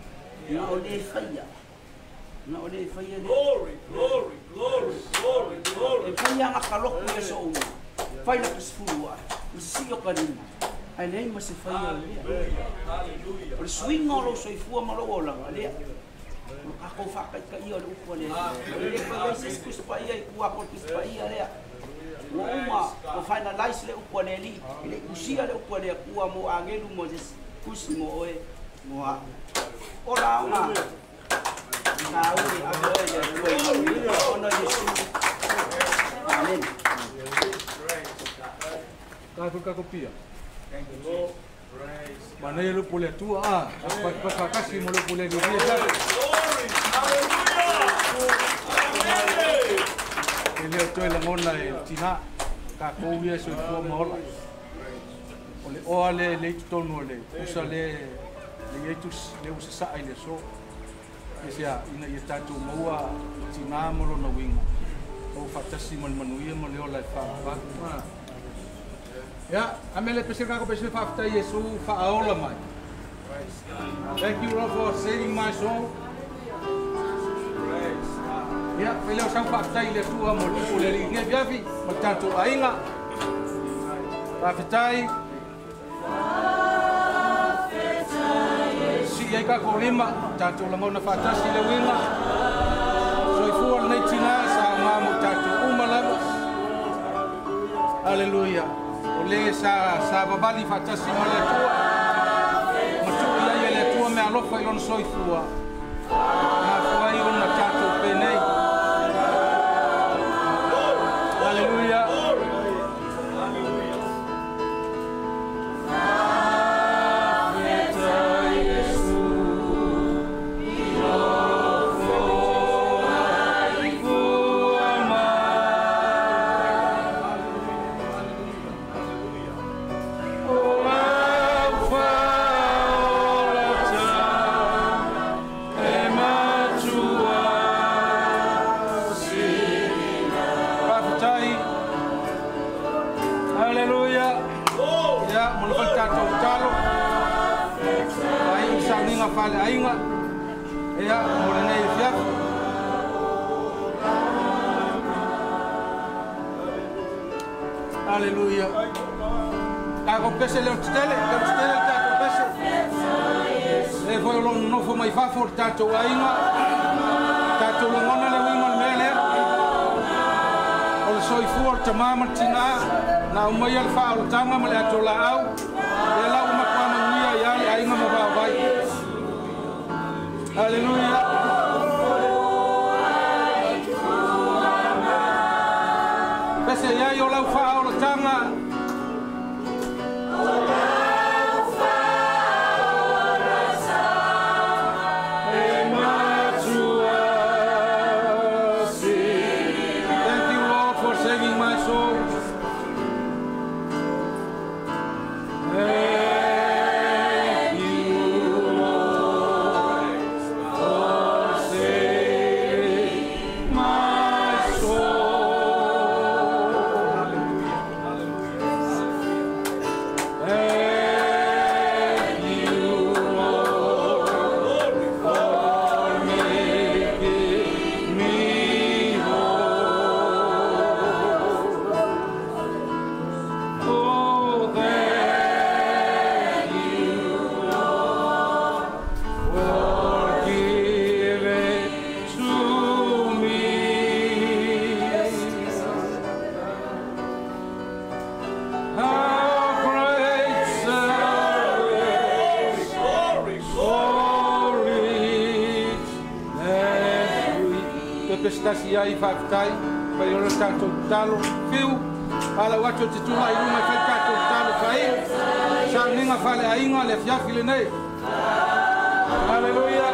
Na o le whaia. Na o le whaia le. Glory, glory, glory, glory, glory. E whaia ngā kaloku e so uma. Whai la pasifuru a. Ma se si o kalima. Ai lei ma se whaia o lea. Hallelujah. O le suinga o lou soifua ma lou olaga lea. O kākou whākaika ia o le upu a lea. O le whai ai se kusi pa ia i kua ko kusi pa ia lea. Ua uma, ua finalize le upu a le li. I le kusia le upu a lea kua mo angelu mo se kusi mo oe mo a. O la o ngā. Ngā uri a oe le kua i manuia. Ono Yesu. Amen. Tātou kakopia. Manei le lupu le atua a. Whakakasi mo lupu le lupu le. Glory, hallelujah. Amen. E leo toe langona e tina. Kākou ia soifua ma ola. O le oa le le tonu o le usa le le itus le usa sa i le so. E sea ina ia tātou maua tina mo lona winga. O whatasi mo le manuia mo le ola e whaapā. Ia, amele pese kako pese whaaftai Yesu whaaola mai. Thank you Lord for saving my soul. Ia, whaileo sau whaaftai le tua mo le upu le li nge viavi, mo le tātou ainga. Whaaftai. Si ai kako lima, tātou langona whaatasi le winga. Soifua le nei tina, sa ngā mo tātou umalama. Hallelujah. O le sa sa vavali whaatasi mo le atua. Matu ia ia le atua me alofa i lona soifua. Ngā fuai ona tātou penei. Hallelujah. Hallelujah. Ia, mo le tātou talo. Ai sauniga fale aiga. Ia, mo lenei fiafi. Hallelujah. Tākou pese leo tetele, leo tetele le tātou pese. Le foi o lona nofo mai fafo o le tātou aiga. Tātou lagona le uiga o le mea lea. O le soifua o le tamā ma le tinā. Na aumaia le faaolotaga ma le atolaau, lea la ua matuamanuia ia le aiga ma vaovai. Haleluia. Pese iai o lau faaolotaga. Thank you, Lord, for saving my soul. Thank you, Lord, for saving my soul. Thank you, Lord, for making me whole. Oh, thank you, Lord, for giving to me. How great salvation, Glory, so rich and sweet. Pepestasi ai faafetai pai o le tatou tatalo fiu ala atu o te tula i luma i fai tatou tatalo fai sauniga faleaiga le afiafi lenei. Haleluia.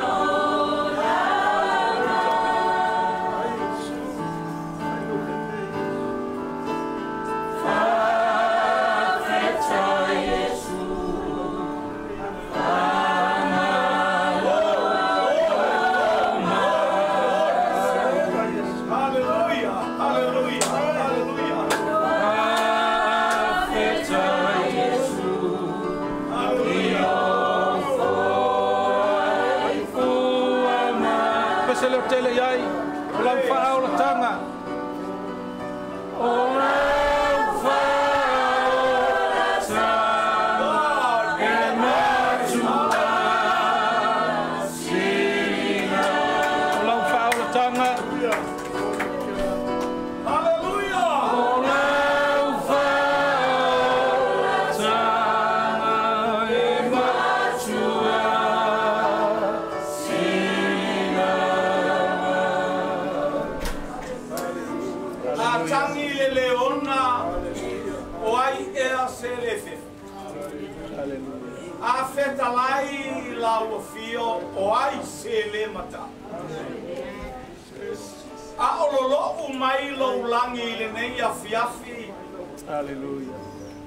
Hallelujah, hallelujah, hallelujah. Faafetai Iesu. Hallelujah. Pese leo tele iai o lau faaolataga. O lau faaolataga e matua sina. O lau faaolataga. Hallelujah. O lau faaolataga e matua sina. A tangi le leona o ai ea se le fefe. A fetalai la ua fio o ai se le mata. A ololo mai lo ulangi i lenei afiafi. Hallelujah.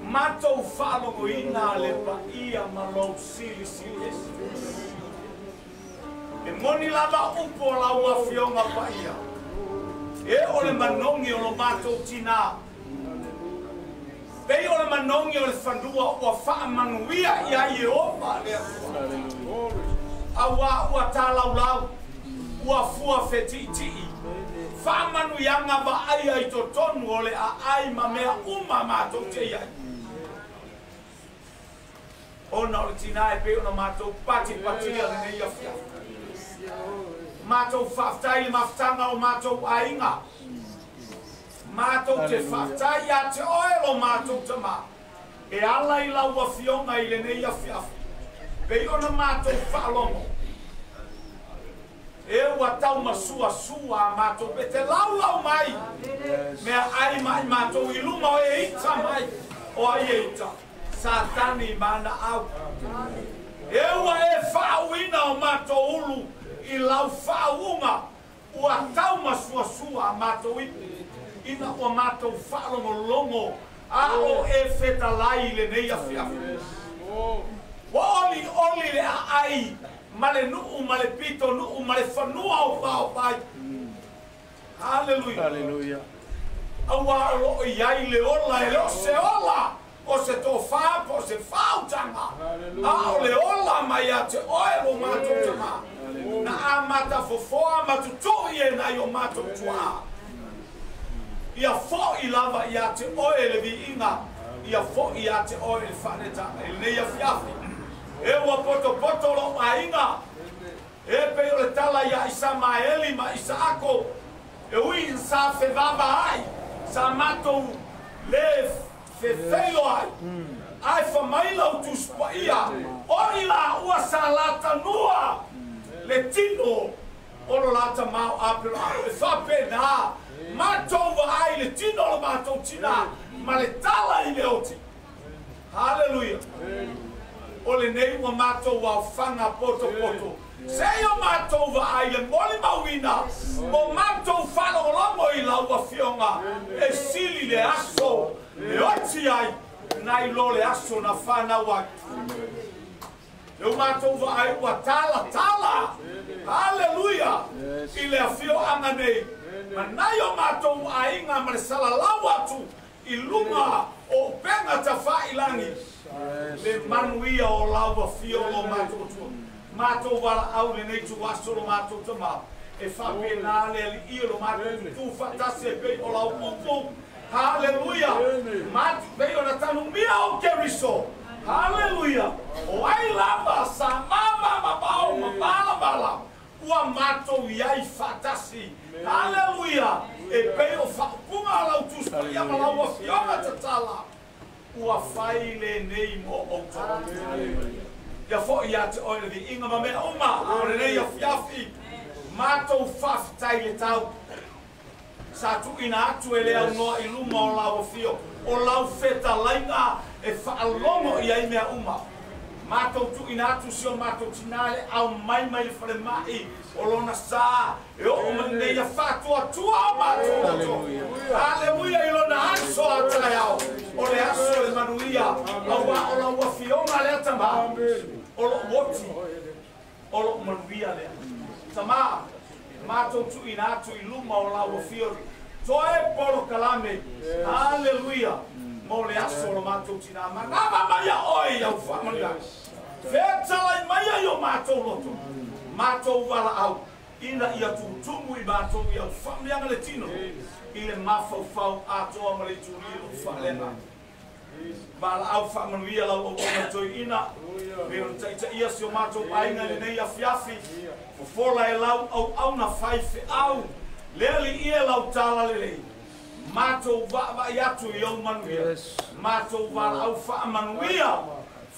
Matou faalogoina le paia ma lou silisili esi. E moni lava upu o lau afioga paia. E o le manogi o lo matou tinā. Pei o le manogi o le fanua ua faamanuia ia Ieova le Atua. Auā ua talaulau, ua fua fetiitii. Faamanuiaga vaaia i totonu o le aai ma mea uma matou te iai. Ona o le tinā e pei ona matou patipatia lenei afiafi. Matou faafetai le mafutaga o matou aiga. Matou te faafetai ia te oe lo matou tamā. E ala i lau afioga i lenei afiafi. Pei ona matou faalogo. E ua tau masuasua a matou pe te laulau mai. Mea ai mai matou i luma o e ita mai. O ai e ita. Satani ma ana au. E ua e faauina o matou ulu i lau faauga. Ua tau masuasua a matou ipu. Ina ua matou faalogologo a o e fetalai i lenei afiafi. Ua oli oli le aai ma le nuu ma le pito nuu ma le fanua o paopai. Haleluia. Hallelujah. Auā o loo iai le ola e le o se ola o se tofā po o se faautaga. A o le ola mai ia te oe lo matou tamā. Na amata fofoa ma tutu'i e nai o matou tuā. Ia fo'i lava ia te oe le viiga. Ia fo'i ia te oe le faanetaga. I lenei afiafi. E ua potopoto lou aiga. E pei o le tala ia Isamaeli ma Isaako. E ui sa fevava ai. Sa matou le Fefeilo ai. Ai famaila utuspaia. O ila ua salatanua. Le tino. Olo lata mau apelo e whapena. Mātou wa ai le tino o mātou tina. Ma le tala i le oti. Hallelujah. O le nei ua mātou wa whanga poto poto. Se o mātou wa ai le moli mauina. Mo mātou whalongolongo i lau afionga. E sili le aso. Le oti ai. Nai lo le aso na whanau ai. Le mātou wa ai ua tala tala. Hallelujah. I le afio anga nei. Manai o mātou ainga ma le salalau atu i lunga o penga ta whailangi. Le manuia o lau afio lo mātou tua. Mātou wala au le nei tu aso lo mātou tama. E whapena le ali i lo mātou tutu whatase e pei o lau upu. Hallelujah. Mātou pei o na tanu mia o keriso. Hallelujah. O ai lava sa mama mabao mabala bala. Ua mātou iai whatasi. Hallelujah. E pei o whaupunga lau tuspa ia ma lau afionga tatala. Ua whai le nei mo outou. Ia fo ia te oe le inga ma mea uma. A o le nei afiafi. Mātou whawhitai le tau. Sa tuina atu e le au noa i luma o lau afio. O lau wheta lainga e whaalongo ia i mea uma. Mātou tuina atu si o mātou tinale au mai mai le whare mai o lona sā e o mai nei a whātua tua o mātou loto. Hallelujah i lona aso a tai ao. O le aso le manuia au a o lau afionga lea tama. O lo woti o lo manuia lea. Tama mātou tuina atu i luma o lau afio. Toe polo kalame. Hallelujah. Mo le aso lo mātou tina. Manama mai a oi au whaamanuia. Whetalai mai ai o mātou loto. Mātou wala au. Ina ia tūtumu i mātou i au whaamanuianga le tino. I le mawhauwhau atoa ma le tūri o whalenga. Wala au whaamanuia lau au ona toi ina. Me ona taita ia si o mātou ainga le nei afiafi. Fofola e lau au au na whai wheau. Leli ia lau tala lelei. Mātou waawai atu i au manuia. Mātou wala au whaamanuia.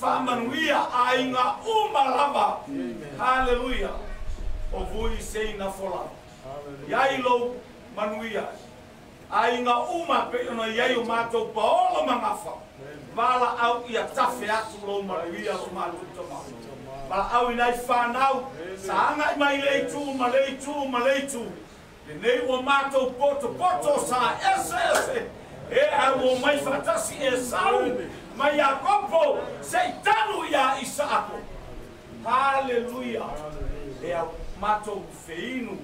Whaamanuia ainga uma lava. Hallelujah. O vui sei na fola. Iai lou manuia. Ainga uma pe ona iai o mātou paolo mangafa. Wala au ia tafe atu lou manuia lo mātou tama. Wala au inai whanau. Sa anga i mai leitu, ma leitu, ma leitu. Le nei ua mātou poto poto sa ese ese. E au o mai whatasi e sau. Mai Iakopo se i tanu ia Isaako. Hallelujah. E au mātou wheinu.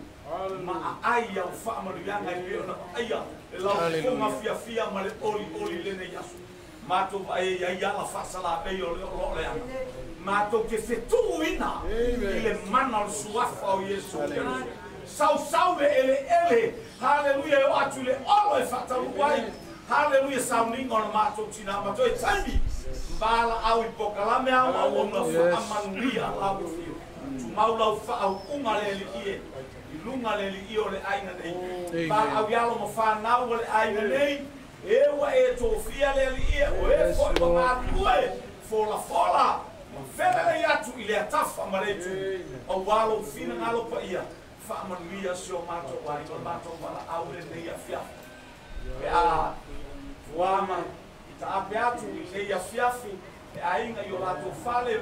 Ma ai au whaamanuianga i peo na aia. E lau konga fia fia ma le oli oli lene yasu. Mātou ai ai ala whasala pei o le o le anga. Mātou te whetuuina i le mana o suafa o Yesu. Sau sau le ele ele. Hallelujah. O atu le olo e whatalu ai. Hallelujah. Sau ninga o na mātou tina mātou e taimi. Mbala au i pokalame au au o na whaamanuia lau fio. Tumau lau whaau unga le ele ie. I lunga le ele ie o le ainga nei. Mbala au ialo ma whanau o le ainga nei. Ewa e tōfia le ele ie. O e fo i ngā tue. Fola fola. Mawhele le atu i le atafa ma le tu. O walo whina ngalo pa ia. Whaamanuia si o mātou ai, o mātou wala au le nei afiafi. Pe a fuama i ta ape atu i nei afiafi, e ainga i o lātou whale,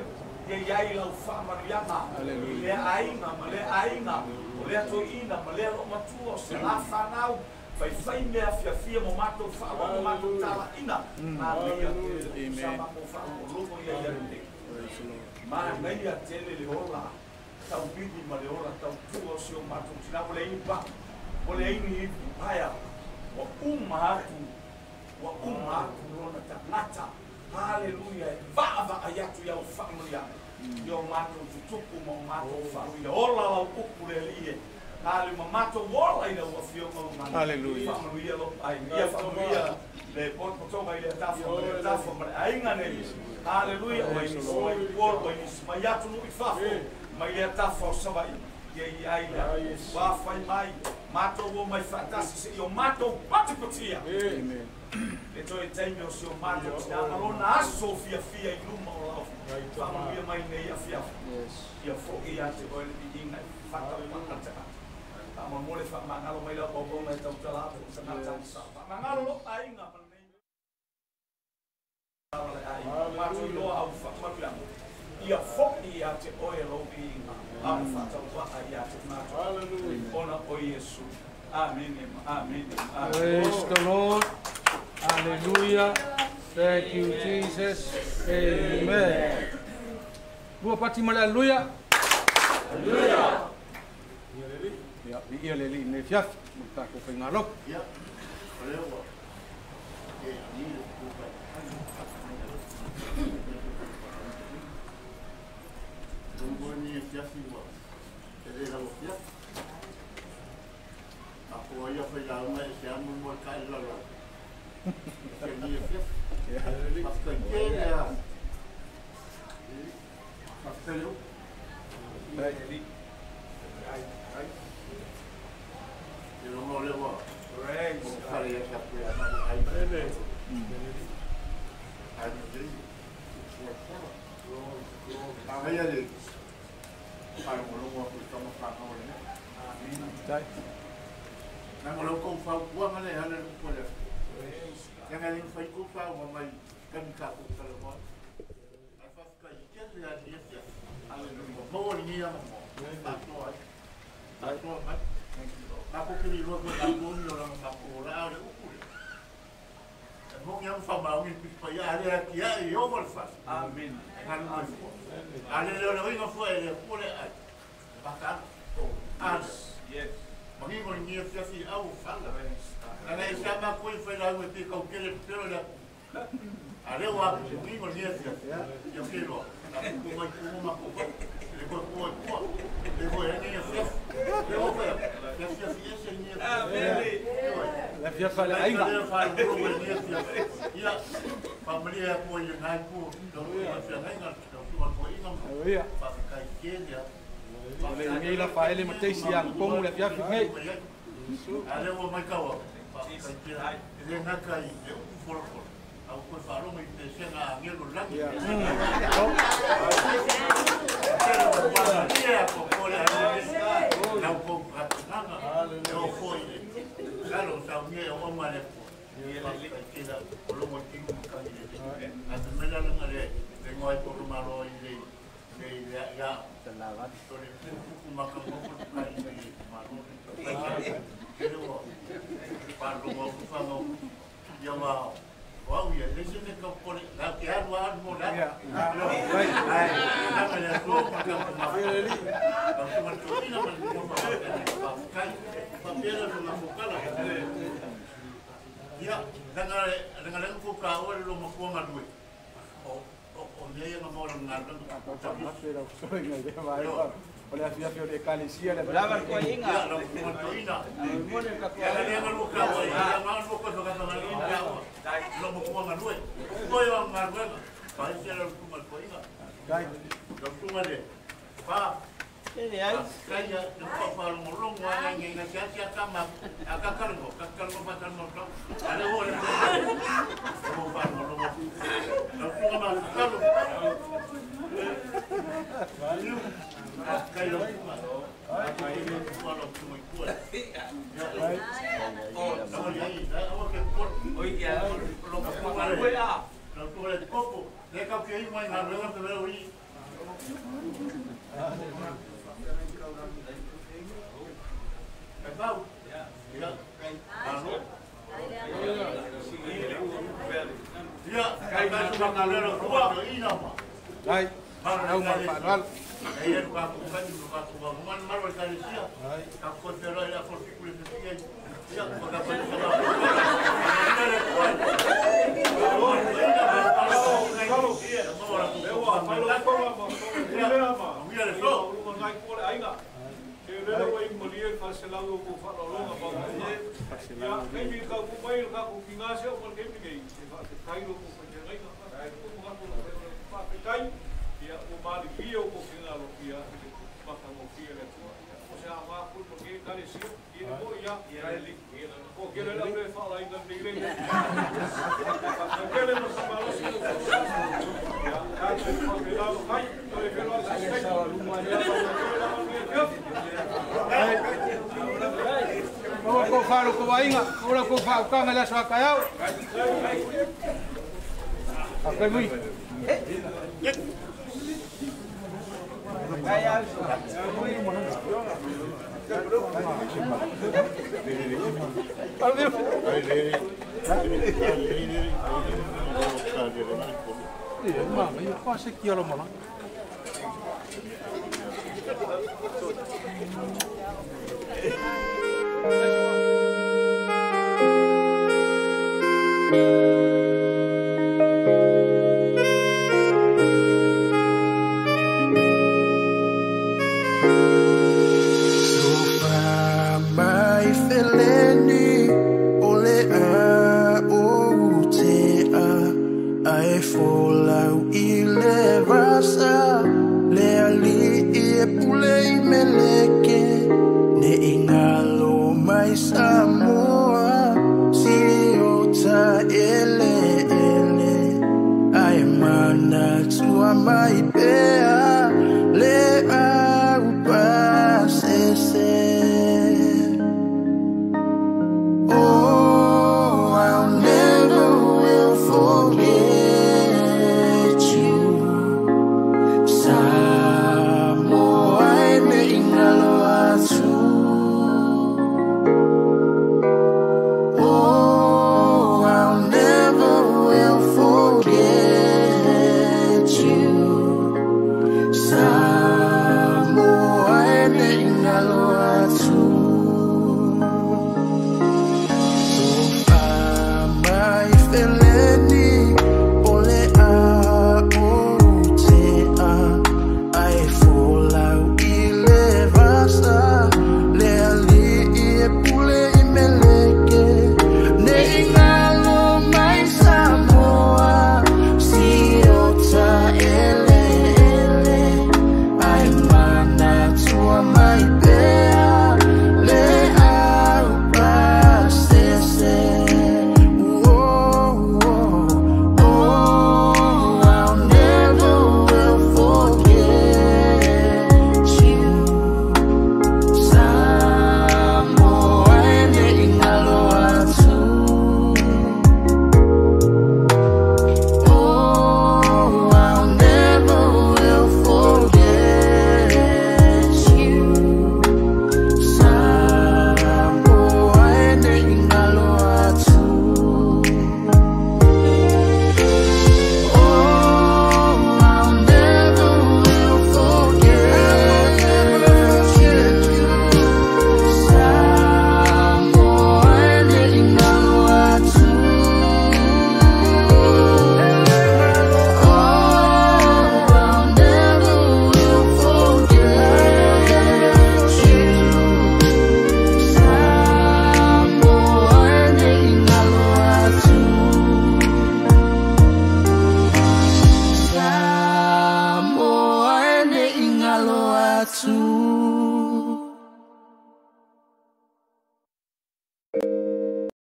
ia iai lau whaamanuianga. I lea ainga, ma lea ainga, o lea toina, ma lea lo matua, o se la whanau, whai whai mea fiafia mo mātou whaalogo mātou tala ina. Mā neia tele, sa mātou whaalogo ia ia nei. Mā neia tele le ola. Tau bibi ma le ora tau tua o si o mātou tina o le ini pa o le ini ipu paia wa uma atu lona tangata. Hallelujah. E vaavaai atu ia o whaamanuia i o mātou tutupu ma o mātou whauia ola lau upu le ali e Hallelujah. Ma mātou ola i lau afionga o mātou. Hallelujah. Whaamanuia lo ai ia whaamanuia le potopotoga i le atafa ma le atafa ma le ainga nei. Hallelujah. O i nisi mai polo o i nisi mai atu nui fafo. Mai le atafa o Savai. Ia i ai le wawhai mai, mātou o mai whaatasi se i o mātou patipatia. Amen. Le toe taimi o se o mātou tina malona aso fia fia i luma o lau. Whaamanuia mai nei a fia. Ia fo i a te oe le viinga i whata whakataka. Whaamamole whaamangalo mai lau au mai tautala atu o tangata. Whaamangalo lo ainga manei. Mātou iloa au whaamanuia. Ia fo i a te oe lau viinga. Au whataua ia te mātou. Ona o Yesu. Amen. Amen. Amen. Praise the Lord. Hallelujah. Thank you, Jesus. Amen. Lua pati male hallelujah. Hallelujah. Ia, ia le li ne fiaf, mo ta ko whai ngā loko. Ia, o lea ua. E, ni le kupai. Tungo ni e fiafi ua. E le lau fiafi. A ko ia whai launga e se amu mo ka e lalo. E ni e fiafi. Whakakai ke lea. Whakakai leo. E longo lea ua. Praise O God. whare ia ka pui ana ai. Ai ni te. A le. Ai mo longo aku tama whanau le. Tai. Nanga lau kou whau kuanga le hale le kupu le. Nanga le whai kou whau ma mai kami ka kou kala moa. Ai whawhika i te le a ni e fia. Hallelujah. Maua ni ia mo. Tātoa ai. Tātoa mai. Mako kiri loa koe tā kōni o ranga mako o la le uku le. E mongi au wha maungi pipa ia ale a kia i o wal wha. Amen. Ngalu mai fua. Ale leo le oinga fua e le kule ai. Baka. Ale. Yes. Mangingo ni e fiafi au whala. Praise God. Nana e sia mako i whai lau e te kau kele pero le aku. A leo a mangingo ni e fiafi. Ia whiroa. A kuku mai kumu mako wha. Le koe kua kua. Le koe e ni e fiafi. Le o whai. Le fiafi e se ni e fiafi. Amen. Le fiafa le ainga. Le whai kuro e ni e fiafi. Ia. Whamalia koe i ngai ku. Lau kuma fia ngainga. Lau kuma koe inga. Hallelujah. Whakakai kele. O le ngi la whaele ma teisi ang kongu le fiafi ngai. Ale ua mai kaua, whakakai le ngaka i le upu foroforo. Au koe whaaronga i te senga a ngelo langi. Tera o wā nia ko kore a le lau kou hatunanga. E o foi le. Kalo sau nge o oma le kua. Whakakai tera o longo tingu makangi le te. A te mena langa le le ngoi koro maro i le le le ia. Tore puku makamoko kai i maro. Kere ua. Whaaronga o kuwhanga ia wā. Wau ia, le se me kau kore, lau ke aru aru mo la. Right. Nanga le atua ma kau ma. Kau tuma tōina ma le mō ma kai. Papera no ma fokala. Ia, nanga le uko ka oe lo ma kua ngalue. O mea ia nga maora nga O le afiafi o le ekalesia le Lava koe inga. Ia, lau tuma tōina. Mone ka koe. Ia le nga lua ka oe, ia nga lua koe whakatanga i ka oe. Lo ma kua ngalue. Koe o ngaluega. Pai se lau tuma tōina. Tai. Lau tuma le. Pā. Ele ai. Kaya le whawhalongolongo a ngai ngai sia sia kama a kakarongo kakarongo whatalongo tau ale o le o whalongolongo lau tunga ma kalo kai lau tunga kai lau tunga lau tunga i kua lau ai lau ke kor Oi ia lo ka koe a. lau tunga le kopo le kau ke i mai ngā renga te reo i Kai Ia. Alo. Ia, kai mai su ka lero kua ina ma. Tai. Au ma whaanwalo. E ia ka ku kai ka ku ma man maro ka le sia. Ka ko te ro ia ko ku le sia. Ia ko ka pa ka. Le ko. Lewa, falo koa ma lea ma. Ia le so. Lunga ngai ko le ainga. Ke lele wa i malie fa se lau ko fa lo longa ba. Ia, nei mi ka ku mai ka ku ki ngā se o ke mi nei. Se fa te kai lo ko fa te ngai ka ko mo ka ko fa te kai. Ia o mali fio ko ki ngā lo ia le maka mo fia le tua. Ia ekalesia ia mo ia o kele la le fa la ina ni le kele mo sa malo si ia ka te fa ke la kai to le felo sa sa o ko fa lo ko vainga o la ko fa o ka ngala sa ka yau a kai mui. Mamma, io qua se chi lo mola. Samoa, si ota ele ele, ai mana tua mai pea, le au pasese. Oh, I'll never will forget you. Samoa me ingalo atu. Atu.